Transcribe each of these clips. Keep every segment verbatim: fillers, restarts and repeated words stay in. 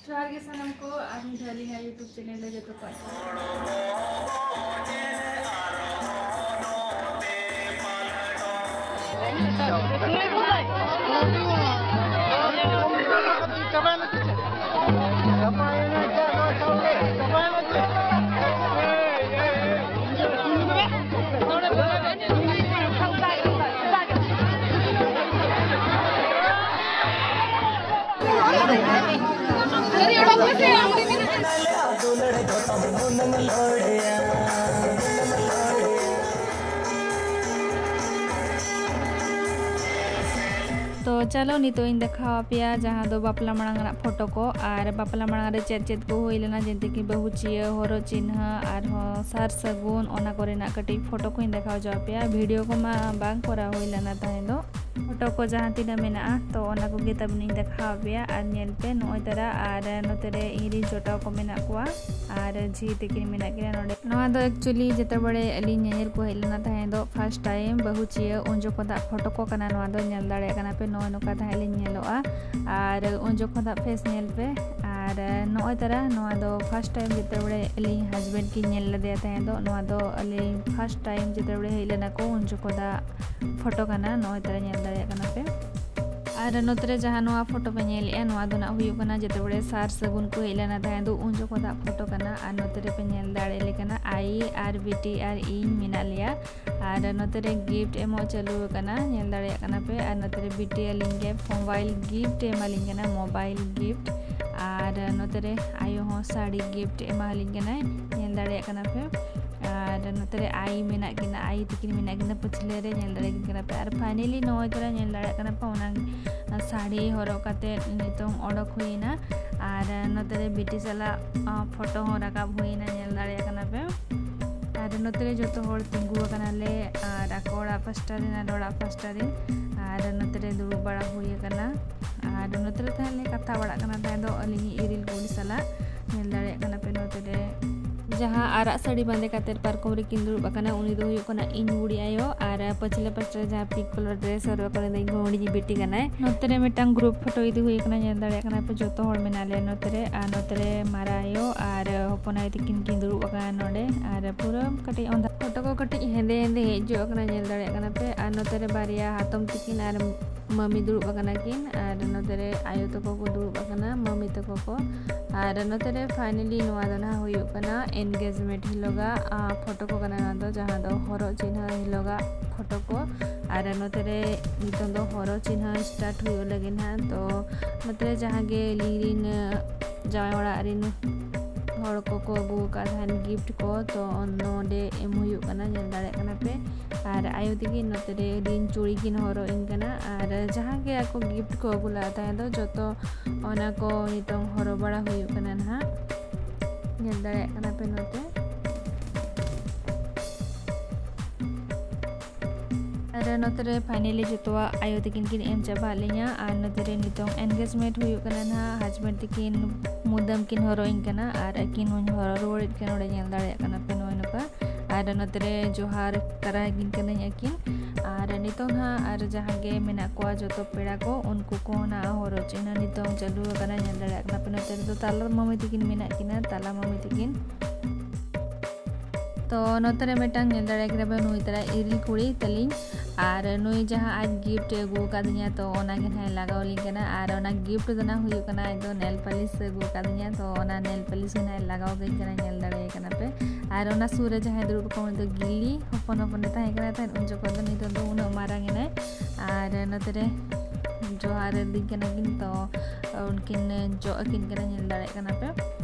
ᱡᱚᱦᱟᱨ ᱜᱮ ᱥᱟᱱᱟᱢ ᱠᱚ, ᱟᱨ ᱢᱤᱫ ᱫᱷᱟᱣ ᱟᱹᱞᱤᱧᱟᱜ YouTube channel ᱨᱮ ᱡᱚᱛᱚ ᱠᱚᱣᱟᱜ ᱥᱟᱹᱜᱩᱱ᱾ ᱛᱚ ᱪᱚᱞᱚ, ᱱᱤᱛᱚᱜ ᱤᱧ ᱫᱮᱠᱷᱟᱣ ᱟᱯᱮᱭᱟ ᱡᱟᱦᱟᱸ ᱫᱚ ᱵᱟᱯᱞᱟ ᱢᱟᱲᱟᱝ ᱨᱮᱱᱟᱜ ᱯᱷᱳᱴᱳ ᱠᱚ, ᱟᱨ ᱵᱟᱯᱞᱟ ᱢᱟᱲᱟᱝ ᱨᱮ ᱪᱮᱫ ᱪᱮᱫ ᱠᱚ ᱦᱩᱭ ᱞᱮᱱᱟ, ᱡᱮᱭᱥᱮ ᱠᱤ ᱵᱟᱹᱦᱩ ᱪᱤᱭᱟᱹ, ᱦᱚᱨᱚᱜ ᱪᱤᱱᱦᱟᱹ, ᱟᱨᱦᱚᱸ ᱥᱟᱨ ᱥᱟᱹᱜᱩᱱ, ᱚᱱᱟ ᱠᱚᱨᱮᱱᱟᱜ ᱠᱟᱹᱴᱤᱡ ᱯᱷᱳᱴᱳ ᱠᱚᱧ ᱫᱮᱠᱷᱟᱣ ᱦᱚᱪᱚ ᱟᱯᱮᱭᱟ᱾ ᱵᱷᱤᱰᱤᱭᱳ ᱠᱚᱢᱟ ᱵᱟᱝ ᱠᱚᱨᱟᱣ ᱦᱩᱭ ᱞᱮᱱᱟ ᱛᱟᱦᱮᱸ ᱫᱚ, ᱯᱷᱳᱴᱳ ᱠᱚ ᱡᱟᱦᱟᱸ ᱛᱤᱱᱟᱹᱜ ᱢᱮᱱᱟᱜᱼᱟ, ᱛᱚ ᱚᱱᱟ ᱠᱚᱜᱮ ᱛᱟᱵᱚᱱᱤᱧ ᱫᱮᱠᱷᱟᱣ ᱟᱯᱮᱭᱟ᱾ ᱟᱨ ᱧᱮᱞ ᱯᱮ, ᱱᱚᱜᱼᱚᱭ ᱛᱟᱨᱟ ᱟᱨ ᱱᱚᱛᱮ ᱨᱮ ᱤᱧ ᱨᱮᱱ ᱡᱚᱴᱟᱣ ᱠᱚ ᱢᱮᱱᱟᱜ ᱠᱚᱣᱟ, ᱟᱨ ᱡᱷᱤ ᱛᱟᱹᱠᱤᱱ ᱢᱮᱱᱟᱜ ᱠᱤᱱᱟ ᱱᱚᱰᱮ᱾ ᱱᱚᱣᱟ ᱫᱚ actually ᱡᱮᱛᱮ ᱵᱟᱲᱮ ᱟᱹᱞᱤᱧ ᱧᱮᱧᱮᱞ ᱠᱚ ᱦᱮᱡ ᱞᱮᱱᱟ ᱛᱟᱦᱮᱸ ᱫᱚ first time ᱵᱟᱹᱦᱩ ᱪᱤᱭᱟᱹ, ᱩᱱ ᱡᱚᱠᱷᱚᱱᱟᱜ ᱯᱷᱳᱴᱳ ᱠᱚ ᱠᱟᱱᱟ᱾ ᱱᱚᱣᱟ ᱫᱚ ᱧᱮᱞ ᱫᱟᱲᱮᱭᱟᱜ ᱠᱟᱱᱟ ᱯᱮ, ᱱᱚᱜᱼᱚᱭ ᱱᱚᱝᱠᱟ ᱛᱟᱦᱮᱸ ᱞᱤᱧ ᱧᱮᱞᱚᱜᱼᱟ᱾ ᱟᱨ ᱩᱱ ᱡᱚᱠᱷᱚᱱᱟᱜ face ᱧᱮᱞ ᱯᱮ᱾ ᱟᱨ ᱱᱚᱜᱼᱚᱭ ᱛᱟᱨᱟ, ᱱᱚᱣᱟ ᱫᱚ first time ᱡᱮᱛᱮ ᱵᱟᱲᱮ ᱟᱹᱞᱤᱧ husband ᱠᱤᱱ ᱧᱮᱞ ᱞᱮᱫᱮᱭᱟ ᱛᱟᱦᱮᱸ ᱫᱚ, ᱱᱚᱣᱟ ᱫᱚ ᱟᱹᱞᱤᱧ first time ᱡᱮᱛᱮ ᱵᱟᱲᱮ ᱦᱮᱡ ᱞᱮᱱᱟ ᱠᱚ, ᱩᱱ ᱡᱚᱠᱷᱚᱱᱟᱜ ᱯᱷᱳᱴᱳ ᱠᱟᱱᱟ᱾ ᱱᱚᱜᱼᱚᱭ ᱛᱟᱨᱟ ᱧᱮᱞ ᱫᱟᱲᱮᱭᱟᱜ ᱠᱟᱱᱟ ᱯᱮ᱾ ᱟᱨ ᱱᱚᱛᱮ ᱨᱮ ᱡᱟᱦᱟᱸ ᱱᱚᱣᱟ ᱯᱷᱳᱴᱳ ᱯᱮ ᱧᱮᱞᱮᱜᱼᱟ, ᱱᱚᱣᱟ ᱫᱚ ᱱᱟᱜ ᱦᱩᱭᱩᱜ ᱠᱟᱱᱟ ᱡᱮᱛᱮ ᱵᱟᱲᱮ ᱥᱟᱨ ᱥᱟᱹᱜᱩᱱ ᱠᱚ ᱦᱮᱡ ᱞᱮᱱᱟ ᱛᱟᱦᱮᱸ ᱫᱚ, ᱩᱱ ᱡᱚᱠᱷᱚᱱᱟᱜ ᱯᱷᱳᱴᱳ ᱠᱟᱱᱟ᱾ ᱟᱨ ᱱᱚᱛᱮ ᱨᱮᱯᱮ ᱧᱮᱞ ᱫᱟᱲᱮ ᱞᱮ ᱠᱟᱱᱟ, ᱟᱭᱤ ᱟᱨ ᱵᱤᱴᱤ ᱟᱨ ᱤᱧ ᱢᱮᱱᱟᱜ ᱞᱮᱭᱟ᱾ ᱟᱨ ᱱᱚᱛᱮ ᱨᱮ gift ᱮᱢᱚᱜ ᱪᱟᱹᱞᱩ ᱟᱠᱟᱱᱟ, ᱧᱮᱞ ᱫᱟᱲᱮᱭᱟᱜ ᱠᱟᱱᱟ ᱯᱮ᱾ ᱟᱨ ᱱᱚᱛᱮ ᱨᱮ ᱵᱤᱴᱤ ᱟᱹᱞᱤᱧ ᱜᱮ mobile gift ᱮᱢᱟᱞᱤᱧ ᱠᱟᱱᱟ, mobile gift᱾ ᱟᱨ ᱱᱚᱛᱮ ᱨᱮ ᱟᱭᱳ ᱦᱚᱸ ᱥᱟᱹᱲᱤ gift ᱮᱢᱟᱞᱤᱧ ᱠᱟᱱᱟᱭ, ᱧᱮᱞ ᱫᱟᱲᱮᱭᱟᱜ ᱠᱟᱱᱟ ᱯᱮ᱾ ᱟᱨ ᱱᱚᱛᱮ ᱨᱮ ᱟᱭ ᱢᱮᱱᱟᱜ ᱠᱤᱱᱟ, ᱟᱭ ᱛᱤᱠᱤᱱ ᱢᱮᱱᱟᱜ ᱠᱤᱱᱟ ᱯᱟᱹᱪᱷᱞᱟᱹ ᱨᱮ, ᱧᱮᱞ ᱫᱟᱲᱮᱭᱟᱜ ᱠᱟᱱᱟ ᱯᱮ᱾ ᱟᱨ finally ᱱᱚᱜᱼᱚᱭ ᱛᱚᱨᱟ ᱧᱮᱞ ᱫᱟᱲᱮᱭᱟᱜ ᱠᱟᱱᱟ ᱯᱮ, ᱚᱱᱟ ᱥᱟᱹᱲᱤ ᱦᱚᱨᱚᱜ ᱠᱟᱛᱮ ᱱᱤᱛᱚᱝ ᱚᱰᱚᱠ ᱦᱩᱭᱮᱱᱟ᱾ ᱟᱨ ᱱᱚᱛᱮ ᱨᱮ ᱵᱤᱴᱤ ᱥᱟᱞᱟᱜ, ᱟ, ᱯᱷᱳᱴᱳ ᱦᱚᱸ ᱨᱟᱠᱟᱵ ᱦᱩᱭᱮᱱᱟ, ᱧᱮᱞ ᱫᱟᱲᱮᱭᱟᱜ ᱠᱟᱱᱟ ᱯᱮ᱾ ᱟᱨ ᱱᱚᱛᱮ ᱨᱮ ᱡᱚᱛᱚ ᱦᱚᱲ ᱛᱤᱸᱜᱩ ᱟᱠᱟᱱᱟᱞᱮ, ᱟᱨ ᱟᱠᱚ ᱚᱲᱟᱜ ᱯᱟᱥᱴᱟ ᱨᱮᱱ ᱟᱨ ᱚᱲᱟᱜ ᱯᱟᱥᱴᱟ ᱨᱮᱱ᱾ ᱟᱨ ᱱᱚᱛᱮ ᱨᱮ ᱫᱩᱲᱩᱵ ᱵᱟᱲᱟ ᱦᱩᱭ ᱟᱠᱟᱱᱟ᱾ ᱟᱨ ᱱᱚᱛᱮ ᱨᱮ ᱛᱟᱦᱮᱸ ᱞᱮ ᱠᱟᱛᱷᱟ ᱵᱟᱲᱟᱜ ᱠᱟᱱᱟ ᱛᱟᱦᱮᱸ ᱫᱚ ᱟᱹᱞᱤᱧ ᱤᱨᱤᱞ ᱠᱩᱲᱤ ᱥᱟᱞᱟᱜ, ᱧᱮᱞ ᱫᱟᱲᱮᱭᱟᱜ ᱠᱟᱱᱟ ᱯᱮ ᱱᱚᱛᱮ ᱨᱮ᱾ ᱡᱟᱦᱟᱸ ᱟᱨᱟᱜ ᱥᱟᱹᱲᱤ ᱵᱟᱸᱫᱮ ᱠᱟᱛᱮ ᱯᱟᱨᱠᱚᱢ ᱨᱮᱠᱤᱱ ᱫᱩᱲᱩᱵ ᱟᱠᱟᱱᱟ, ᱩᱱᱤ ᱫᱚ ᱦᱩᱭᱩᱜ ᱠᱟᱱᱟ ᱤᱧ ᱵᱩᱰᱤ ᱟᱭᱳ, ᱟᱨ ᱯᱟᱹᱪᱷᱞᱟᱹ ᱯᱟᱥᱴᱟ ᱨᱮ ᱡᱟᱦᱟᱸ pink colour dress ᱦᱚᱨᱚᱜ ᱟᱠᱟᱫ, ᱩᱱᱤ ᱫᱚ ᱤᱧ ᱦᱩᱰᱤᱧ ᱵᱤᱴᱤ ᱠᱟᱱᱟᱭ᱾ ᱱᱚᱛᱮ ᱨᱮ ᱢᱤᱫᱴᱟᱝ group photo ᱤᱫᱤ ᱦᱩᱭ ᱟᱠᱟᱱᱟ, ᱧᱮᱞ ᱫᱟᱲᱮᱭᱟᱜ ᱠᱟᱱᱟ ᱯᱮ ᱡᱚᱛᱚ ᱦᱚᱲ ᱢᱮᱱᱟᱜ ᱞᱮᱭᱟ ᱱᱚᱛᱮ ᱨᱮ᱾ ᱟᱨ ᱱᱚᱛᱮ ᱨᱮ ᱢᱟᱨᱟ ᱟᱭᱳ ᱟᱨ ᱦᱚᱯᱚᱱ ᱟᱭᱳ ᱛᱟᱹᱠᱤᱱ ᱠᱤᱱ ᱫᱩᱲᱩᱵ ᱟᱠᱟᱱᱟ ᱱᱚᱰᱮ, ᱟᱨ ᱯᱩᱨᱟᱹ ᱠᱟᱹᱴᱤᱡ ᱚᱸᱫᱷᱟ-, photo ᱠᱚ ᱠᱟᱹᱴᱤᱡ ᱦᱮᱸᱫᱮ ᱦᱮᱸᱫᱮ ᱦᱮᱡ ᱡᱚᱜ ᱠᱟᱱᱟ, ᱧᱮᱞ ᱫᱟᱲᱮᱭᱟᱜ ᱠᱟᱱᱟ ᱯᱮ᱾ ᱟᱨ ᱱᱚᱛᱮ ᱨᱮ ᱵᱟᱨᱭᱟ ᱦᱟᱛᱚᱢ ᱛᱟᱹᱠᱤᱱ ᱟᱨ ᱢᱟᱹᱢᱤ ᱫᱩᱲᱩᱵ ᱟᱠᱟᱱᱟ ᱠᱤᱱ, ᱟᱨ ᱱᱚᱛᱮ ᱨᱮ ᱟᱭᱳ ᱛᱟᱠᱚ ᱠᱚ ᱫᱩᱲᱩᱵ ᱟᱠᱟᱱᱟ, ᱢᱟᱹᱢᱤ ᱛᱟᱠᱚ ᱠᱚ᱾ ᱟᱨ ᱱᱚᱛᱮ ᱨᱮ finally ᱱᱚᱣᱟ ᱫᱚ ᱱᱟᱦᱟᱜ ᱦᱩᱭᱩᱜ ᱠᱟᱱᱟ engagement ᱦᱤᱞᱳᱜᱟᱜ, ᱟ, photo ᱠᱚ ᱠᱟᱱᱟ ᱱᱚᱣᱟ ᱫᱚ, ᱡᱟᱦᱟᱸ ᱫᱚ ᱦᱚᱨᱚᱜ ᱪᱤᱱᱦᱟᱹ ᱦᱤᱞᱳᱜᱟᱜ photo ᱠᱚ᱾ ᱟᱨ ᱱᱚᱛᱮ ᱨᱮ ᱱᱤᱛᱚᱝ ᱫᱚ ᱦᱚᱨᱚᱜ ᱪᱤᱱᱦᱟᱹ start ᱦᱩᱭᱩᱜ ᱞᱟᱹᱜᱤᱫ ᱱᱟᱦᱟᱜ᱾ ᱛᱚ ᱱᱚᱛᱮ ᱨᱮ ᱡᱟᱦᱟᱸ ᱜᱮ ᱟᱹᱞᱤᱧ ᱨᱤᱱ, ᱟ, ᱡᱟᱶᱟᱭ ᱚᱲᱟᱜ ᱨᱤᱱ ᱦᱚᱲ ᱠᱚᱠᱚ ᱟᱹᱜᱩ ᱟᱠᱟᱫ ᱛᱟᱦᱮᱱ gift ᱠᱚ, ᱛᱚ ᱱᱚᱰᱮ ᱮᱢ ᱦᱩᱭᱩᱜ ᱠᱟᱱᱟ, ᱧᱮᱞ ᱫᱟᱲᱮᱭᱟᱜ ᱠᱟᱱᱟ ᱯᱮ᱾ ᱟᱨ ᱟᱭᱳ ᱛᱟᱹᱠᱤᱱ ᱱᱚᱛᱮ ᱨᱮ ᱟᱹᱞᱤᱧ ᱪᱩᱲᱤ ᱠᱤᱱ ᱦᱚᱨᱚᱜ ᱟᱹᱧ ᱠᱟᱱᱟ, ᱟᱨ ᱡᱟᱦᱟᱸ ᱜᱮ ᱟᱠᱚ gift ᱠᱚ ᱟᱹᱜᱩ ᱞᱟᱜ ᱛᱟᱦᱮᱸ ᱫᱚ, ᱡᱚᱛᱚ ᱚᱱᱟ ᱠᱚ ᱱᱤᱛᱚᱝ ᱦᱚᱨᱚᱜ ᱵᱟᱲᱟ ᱦᱩᱭᱩᱜ ᱠᱟᱱᱟ ᱱᱟᱦᱟᱜ, ᱧᱮᱞ ᱫᱟᱲᱮᱭᱟᱜ ᱠᱟᱱᱟ ᱯᱮ ᱱᱚᱛᱮ᱾ ᱟᱨ ᱱᱚᱛᱮ ᱨᱮ finally ᱡᱚᱛᱚᱣᱟᱜ ᱟᱭᱳ ᱛᱟᱹᱠᱤᱱ ᱠᱤᱱ ᱮᱢ ᱪᱟᱵᱟ ᱟᱫ ᱞᱤᱧᱟ᱾ ᱟᱨ ᱱᱚᱛᱮ ᱨᱮ ᱱᱤᱛᱚᱝ engagement ᱦᱩᱭᱩᱜ ᱠᱟᱱᱟ ᱱᱟᱦᱟᱜ, husband ᱛᱟᱹᱠᱤᱱ ᱢᱩᱫᱟᱹᱢ ᱠᱤᱱ ᱦᱚᱨᱚᱜ ᱟᱹᱧ ᱠᱟᱱᱟ, ᱟᱨ ᱟᱹᱠᱤᱱ ᱦᱚᱸᱧ ᱦᱚᱨᱚᱜ ᱨᱩᱣᱟᱹᱲᱮᱫ ᱠᱤᱱᱟ, ᱱᱚᱰᱮ ᱧᱮᱞ ᱫᱟᱲᱮᱭᱟᱜ ᱠᱟᱱᱟ ᱯᱮ ᱱᱚᱜᱼᱚᱭ ᱱᱚᱝᱠᱟ᱾ ᱟᱨ ᱱᱚᱛᱮ ᱨᱮ ᱡᱚᱦᱟᱨ ᱛᱟᱨᱟ ᱟᱹᱠᱤᱱ ᱠᱟᱹᱱᱟᱹᱧ ᱟᱹᱠᱤᱱ᱾ ᱟᱨ ᱱᱤᱛᱚᱝ ᱱᱟᱦᱟᱜ ᱟᱨ ᱡᱟᱦᱟᱸ ᱜᱮ ᱢᱮᱱᱟᱜ ᱠᱚᱣᱟ ᱡᱚᱛᱚ ᱯᱮᱲᱟ ᱠᱚ, ᱩᱱᱠᱩ ᱠᱚ ᱱᱟᱦᱟᱜ ᱦᱚᱨᱚᱜ ᱪᱤᱱᱦᱟᱹ ᱱᱤᱛᱚᱝ ᱪᱟᱹᱞᱩ ᱟᱠᱟᱱᱟ, ᱧᱮᱞ ᱫᱟᱲᱮᱭᱟᱜ ᱠᱟᱱᱟ ᱯᱮ᱾ ᱱᱚᱛᱮ ᱨᱮᱫᱚ ᱛᱟᱞᱟ ᱢᱟᱹᱢᱤ ᱛᱟᱹᱠᱤᱱ ᱢᱮᱱᱟᱜ ᱠᱤᱱᱟ, ᱛᱟᱞᱟ ᱢᱟᱹᱢᱤ ᱛᱟᱹᱠᱤᱱ᱾ ᱛᱚ ᱱᱚᱛᱮ ᱨᱮ ᱢᱤᱫᱴᱟᱝ ᱧᱮᱞ ᱫᱟᱲᱮᱭᱟᱜ ᱠᱟᱱᱟ ᱯᱮ, ᱱᱩᱭ ᱛᱟᱨᱟ ᱤᱨᱤᱞ ᱠᱩᱲᱤ ᱛᱟᱹᱞᱤᱧ᱾ ᱟᱨ ᱱᱩᱭ ᱡᱟᱦᱟᱸ ᱟᱡ gift ᱮ ᱟᱹᱜᱩ ᱟᱠᱟᱫᱤᱧᱟ, ᱛᱚ ᱚᱱᱟ ᱜᱮ ᱱᱟᱦᱟᱜ ᱮ ᱞᱟᱜᱟᱣ ᱟᱹᱞᱤᱧ ᱠᱟᱱᱟ᱾ ᱟᱨ ᱚᱱᱟ gift ᱫᱚ ᱱᱟᱦᱟᱜ ᱦᱩᱭᱩᱜ ᱠᱟᱱᱟ, ᱟᱡ ᱫᱚ nail polish ᱮ ᱟᱹᱜᱩ ᱟᱠᱟᱫᱤᱧᱟ, ᱛᱚ ᱚᱱᱟ nail polish ᱜᱮ ᱱᱟᱦᱟᱜ ᱮ ᱞᱟᱜᱟᱣ ᱟᱹᱞᱤᱧ ᱠᱟᱱᱟ, ᱧᱮᱞ ᱫᱟᱲᱮᱭᱟᱭ ᱠᱟᱱᱟ ᱯᱮ᱾ ᱟᱨ ᱚᱱᱟ ᱥᱩᱨ ᱨᱮ ᱡᱟᱦᱟᱸᱭ ᱫᱩᱲᱩᱵ ᱟᱠᱟᱱ, ᱩᱱᱤ ᱫᱚ ᱜᱤᱞᱤ ᱦᱚᱯᱚᱱ ᱦᱚᱯᱚᱱᱮ ᱛᱟᱦᱮᱸ ᱠᱟᱱᱟ ᱛᱟᱦᱮᱸᱫ ᱩᱱ ᱡᱚᱠᱷᱚᱱ ᱫᱚ, ᱱᱤᱛᱚᱜ ᱫᱚ ᱩᱱᱟᱹᱜ ᱢᱟᱨᱟᱝ ᱮᱱᱟᱭ᱾ ᱟᱨ ᱱᱚᱛᱮ ᱨᱮ ᱡᱚᱦᱟᱨ ᱟᱹᱞᱤᱧ ᱠᱟᱱᱟ ᱠᱤᱱ, ᱛᱚ ᱩᱱᱠᱤᱱ ᱡᱚᱜ ᱟᱹᱠᱤᱱ ᱠᱟᱱᱟ, ᱧᱮᱞ ᱫᱟᱲᱮᱭᱟᱜ ᱠᱟᱱᱟ ᱯᱮ᱾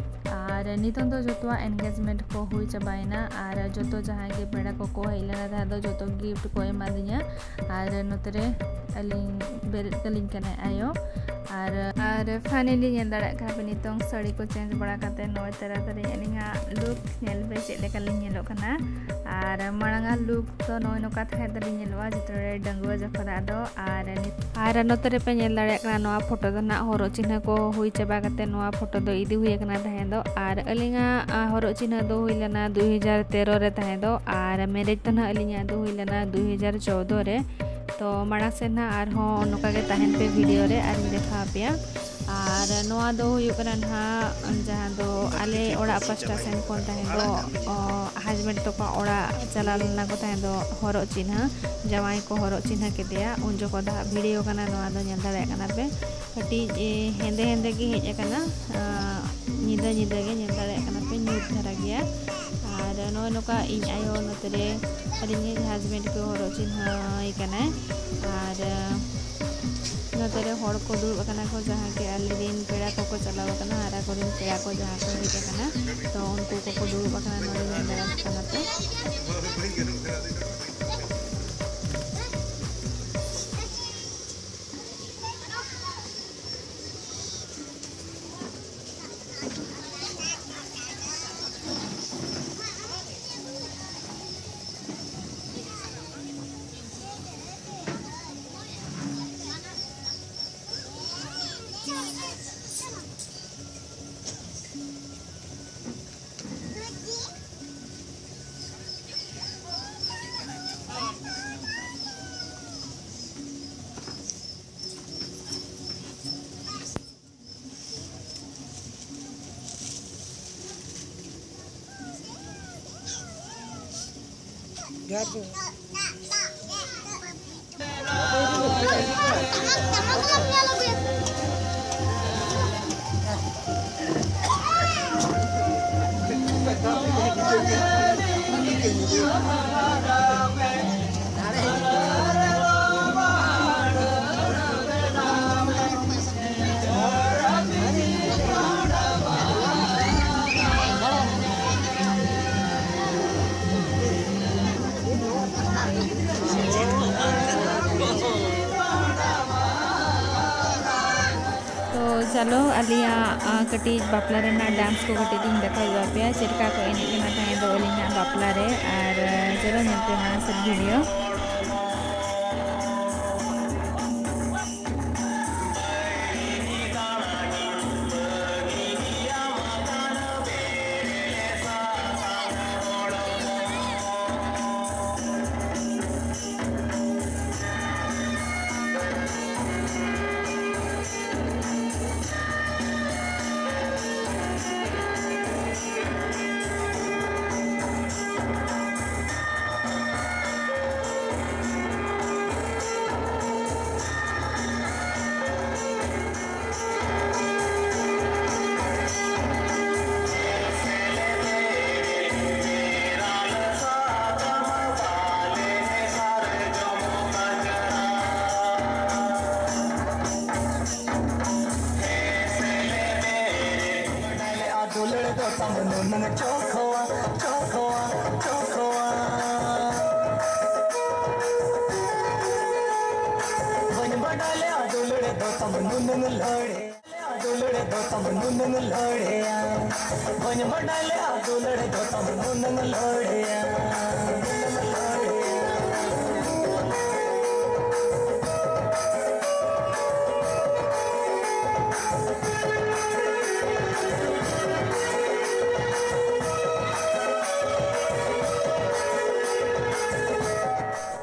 ᱟᱨ ᱱᱤᱛᱚᱝ ᱫᱚ ᱡᱚᱛᱚᱣᱟᱜ engagement ᱠᱚ ᱦᱩᱭ ᱪᱟᱵᱟᱭᱮᱱᱟ᱾ ᱟᱨ ᱡᱚᱛᱚ ᱡᱟᱦᱟᱸᱭ ᱜᱮ ᱯᱮᱲᱟ ᱠᱚᱠᱚ ᱦᱮᱡ ᱞᱮᱱᱟ ᱛᱟᱦᱮᱸᱫ ᱫᱚ, ᱡᱚᱛᱚ gift ᱠᱚ ᱮᱢᱟᱫᱤᱧᱟ᱾ ᱟᱨ ᱱᱚᱛᱮ ᱨᱮ ᱟᱹᱞᱤᱧ ᱵᱮᱨᱮᱫ ᱠᱟᱹᱞᱤᱧ ᱠᱟᱱᱟᱭ ᱟᱭᱳ᱾ ᱟᱨ ᱟᱨ finally ᱧᱮᱞ ᱫᱟᱲᱮᱭᱟᱜ ᱠᱟᱱᱟ ᱯᱮ, ᱱᱤᱛᱚᱝ ᱥᱟᱹᱲᱤ ᱠᱚ change ᱵᱟᱲᱟ ᱠᱟᱛᱮ ᱱᱚᱜᱼᱚᱭ ᱛᱟᱨᱟᱛᱟᱨᱤ ᱟᱹᱞᱤᱧᱟᱜ look ᱧᱮᱞ ᱯᱮ ᱪᱮᱫ ᱞᱮᱠᱟ ᱞᱤᱧ ᱧᱮᱞᱚᱜ ᱠᱟᱱᱟ᱾ ᱟᱨ ᱢᱟᱲᱟᱝᱟᱜ look ᱫᱚ ᱱᱚᱜᱼᱚᱭ ᱱᱚᱝᱠᱟ ᱛᱟᱦᱮᱸ ᱫᱚᱞᱤᱧ ᱧᱮᱞᱚᱜᱼᱟ ᱡᱚᱛᱚ ᱨᱮ ᱰᱟᱺᱜᱩᱣᱟᱹ ᱡᱚᱠᱷᱚᱱᱟᱜ ᱫᱚ᱾ ᱟᱨ ᱱᱤᱛ- ᱟᱨ ᱱᱚᱛᱮ ᱨᱮᱯᱮ ᱧᱮᱞ ᱫᱟᱲᱮᱭᱟᱜ ᱠᱟᱱᱟ, ᱱᱚᱣᱟ ᱯᱷᱳᱴᱳ ᱫᱚ ᱱᱟᱜ ᱦᱚᱨᱚᱜ ᱪᱤᱱᱦᱟᱹ ᱠᱚ ᱦᱩᱭ ᱪᱟᱵᱟ ᱠᱟᱛᱮ ᱱᱚᱣᱟ ᱯᱷᱳᱴᱳ ᱫᱚ ᱤᱫᱤ ᱦᱩᱭ ᱟᱠᱟᱱᱟ ᱛᱟᱦᱮᱸ ᱫᱚ᱾ ᱟᱨ ᱟᱹᱞᱤᱧᱟᱜ ᱟ, ᱦᱚᱨᱚᱜ ᱪᱤᱱᱦᱟᱹ ᱫᱚ ᱦᱩᱭ ᱞᱮᱱᱟ ᱫᱩ ᱦᱟᱡᱟᱨ ᱛᱮᱨᱚ ᱨᱮ ᱛᱟᱦᱮᱸ ᱫᱚ, ᱟᱨ marriage ᱫᱚ ᱱᱟᱜ ᱟᱹᱞᱤᱧᱟᱜ ᱫᱚ ᱦᱩᱭ ᱞᱮᱱᱟ ᱫᱩ ᱦᱟᱡᱟᱨ ᱪᱳᱫᱽᱫᱳ ᱨᱮ᱾ ᱛᱚ ᱢᱟᱲᱟᱝ ᱥᱮᱫ ᱱᱟᱜ ᱟᱨᱦᱚᱸ ᱱᱚᱝᱠᱟ ᱜᱮ ᱛᱟᱦᱮᱱ ᱯᱮ video ᱨᱮ, ᱟᱨᱤᱧ ᱫᱮᱠᱷᱟᱣ ᱟᱯᱮᱭᱟ᱾ ᱟᱨ ᱱᱚᱣᱟ ᱫᱚ ᱦᱩᱭᱩᱜ ᱠᱟᱱᱟ ᱱᱟᱦᱟᱜ ᱡᱟᱦᱟᱸ ᱫᱚ ᱟᱞᱮ ᱚᱲᱟᱜ ᱯᱟᱥᱴᱟ ᱥᱮᱱ ᱠᱷᱚᱱ ᱛᱟᱦᱮᱸ ᱫᱚ, ᱚ, husband ᱛᱟᱠᱚᱣᱟᱜ ᱚᱲᱟᱜ ᱪᱟᱞᱟᱣ ᱞᱮᱱᱟ ᱠᱚ ᱛᱟᱦᱮᱸ ᱫᱚ ᱦᱚᱨᱚᱜ ᱪᱤᱱᱦᱟᱹ, ᱡᱟᱶᱟᱭ ᱠᱚ ᱦᱚᱨᱚᱜ ᱪᱤᱱᱦᱟᱹ ᱠᱮᱫᱮᱭᱟ᱾ ᱩᱱ ᱡᱚᱠᱷᱚᱱ ᱫᱚ ᱦᱟᱸᱜ video ᱠᱟᱱᱟ, ᱱᱚᱣᱟ ᱫᱚ ᱧᱮᱞ ᱫᱟᱲᱮᱭᱟᱜ ᱠᱟᱱᱟ ᱯᱮ, ᱠᱟᱹᱴᱤᱡ, ᱮ, ᱦᱮᱸᱫᱮ ᱦᱮᱸᱫᱮ ᱜᱮ ᱦᱮᱡ ᱟᱠᱟᱱᱟ, ᱟ, ᱧᱤᱫᱟᱹ ᱧᱤᱫᱟᱹ ᱜᱮ ᱧᱮᱞ ᱫᱟᱲᱮᱭᱟᱜ ᱠᱟᱱᱟ ᱯᱮ, ᱧᱩᱛ ᱫᱷᱟᱨᱟ ᱜᱮᱭᱟ᱾ ᱟᱨ ᱱᱚᱜᱼᱚᱭ ᱱᱚᱝᱠᱟ ᱤᱧ ᱟᱭᱳ ᱱᱚᱛᱮ ᱨᱮ ᱟᱹᱞᱤᱧ ᱤᱡ husband ᱠᱚ ᱦᱚᱨᱚᱜ ᱪᱤᱱᱦᱟᱹᱭ ᱠᱟᱱᱟᱭ᱾ ᱟᱨ ᱱᱚᱛᱮ ᱨᱮ ᱦᱚᱲ ᱠᱚ ᱫᱩᱲᱩᱵ ᱟᱠᱟᱱᱟ ᱠᱚ, ᱡᱟᱦᱟᱸ ᱜᱮ ᱟᱞᱮ ᱨᱮᱱ ᱯᱮᱲᱟ ᱠᱚᱠᱚ ᱪᱟᱞᱟᱣ ᱟᱠᱟᱱᱟ ᱟᱨ ᱟᱠᱚᱨᱮᱱ ᱯᱮᱲᱟ ᱠᱚ ᱡᱟᱦᱟᱸ ᱠᱚ ᱦᱮᱡ ᱟᱠᱟᱱᱟ, ᱛᱚ ᱩᱱᱠᱩ ᱠᱚᱠᱚ ᱫᱩᱲᱩᱵ ᱟᱠᱟᱱᱟ ᱱᱚᱰᱮ ᱧᱮᱞ ᱫᱟᱲᱮᱭᱟᱜ ᱠᱟᱱᱟ ᱯᱮ᱾ ᱟᱞᱮᱭᱟᱜ, ᱟ, ᱠᱟᱹᱴᱤᱡ ᱵᱟᱯᱞᱟ ᱨᱮᱱᱟᱜ dance ᱠᱚ ᱠᱟᱹᱴᱤᱡ ᱞᱤᱧ ᱫᱮᱠᱷᱟᱣ ᱜᱚᱫ ᱟᱯᱮᱭᱟ, ᱪᱮᱫ ᱞᱮᱠᱟ ᱠᱚ ᱮᱱᱮᱡ ᱠᱟᱱᱟ ᱛᱟᱦᱮᱸ ᱫᱚ ᱟᱹᱞᱤᱧᱟᱜ ᱵᱟᱯᱞᱟ ᱨᱮ᱾ ᱟᱨ, ᱟ, ᱪᱚᱞᱚ ᱧᱮᱞ ᱯᱮ ᱢᱟᱲᱟᱝ ᱥᱮᱫ video᱾ ᱫᱩᱞᱟᱹᱲ ᱫᱚ ᱛᱟᱢ ᱱᱩᱱᱟᱹᱝ ᱪᱚᱠᱷᱣᱟ, ᱪᱚᱠᱷᱣᱟ, ᱪᱚᱠᱷᱣᱟ᱾ ᱵᱟᱹᱧ ᱵᱟᱰᱟᱭ ᱞᱮᱜᱼᱟ ᱫᱩᱞᱟᱹᱲ ᱫᱚ ᱛᱟᱢ ᱱᱩᱱᱟᱹᱝ ᱞᱟᱹᱲᱮ᱾ ᱫᱩᱞᱟᱹᱲ ᱫᱚ ᱛᱟᱢ ᱱᱩᱱᱟᱹᱝ ᱞᱟᱹᱲᱮᱭᱟ᱾ ᱵᱟᱹᱧ ᱵᱟᱰᱟᱭ ᱞᱮᱜᱼᱟ ᱫᱩᱞᱟᱹᱲ ᱫᱚ ᱛᱟᱢ ᱱᱩᱱᱟᱹᱝ ᱞᱟᱹᱲᱮᱭᱟ᱾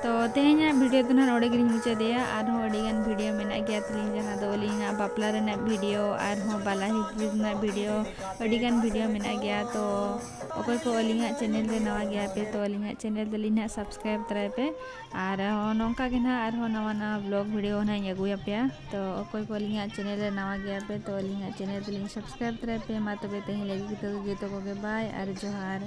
ᱛᱚ, ᱛᱮᱦᱮᱧᱟᱜ video ᱫᱚ ᱱᱟᱦᱟᱜ ᱱᱚᱰᱮ ᱜᱮᱞᱤᱧ ᱢᱩᱪᱟᱹᱫᱮᱭᱟ᱾ ᱟᱨᱦᱚᱸ ᱟᱹᱰᱤᱜᱟᱱ video ᱢᱮᱱᱟᱜ ᱜᱮᱭᱟ ᱛᱟᱹᱞᱤᱧ, ᱡᱟᱦᱟᱸ ᱫᱚ ᱟᱹᱞᱤᱧᱟᱜ ᱵᱟᱯᱞᱟ ᱨᱮᱱᱟᱜ video, ᱟᱨᱦᱚᱸ ᱵᱟᱞᱟ ᱦᱤᱯᱤ ᱨᱮᱱᱟᱜ video, ᱟᱹᱰᱤᱜᱟᱱ video ᱢᱮᱱᱟᱜ ᱜᱮᱭᱟ᱾ ᱛᱚ, ᱚᱠᱚᱭ ᱠᱚ ᱟᱹᱞᱤᱧᱟᱜ channel ᱨᱮ ᱱᱟᱣᱟ ᱜᱮᱭᱟ ᱯᱮ, ᱛᱚ ᱟᱹᱞᱤᱧᱟᱜ channel ᱫᱚᱞᱤᱧ ᱱᱟᱦᱟᱜ subscribe ᱛᱚᱨᱟᱭ ᱯᱮ᱾ ᱟᱨ ᱦᱚᱸ ᱱᱚᱝᱠᱟ ᱜᱮ ᱱᱟᱦᱟᱜ ᱟᱨᱦᱚᱸ ᱱᱟᱣᱟ ᱱᱟᱣᱟ vlog video ᱱᱟᱦᱟᱜ ᱤᱧ ᱟᱹᱜᱩᱭᱟᱯᱮᱭᱟ᱾ ᱛᱚ ᱚᱠᱚᱭ ᱠᱚ ᱟᱹᱞᱤᱧᱟᱜ channel ᱨᱮ ᱱᱟᱣᱟ ᱜᱮᱭᱟ ᱯᱮ, ᱛᱚ ᱟᱹᱞᱤᱧᱟᱜ channel ᱫᱚᱞᱤᱧ subscribe ᱛᱚᱨᱟᱭ ᱯᱮ᱾ ᱢᱟ ᱛᱚᱵᱮ ᱛᱮᱦᱮᱧ ᱞᱟᱹᱜᱤᱫ ᱫᱚ ᱡᱚᱛᱚ ᱠᱚᱜᱮ bye ᱟᱨ ᱡᱚᱦᱟᱨ᱾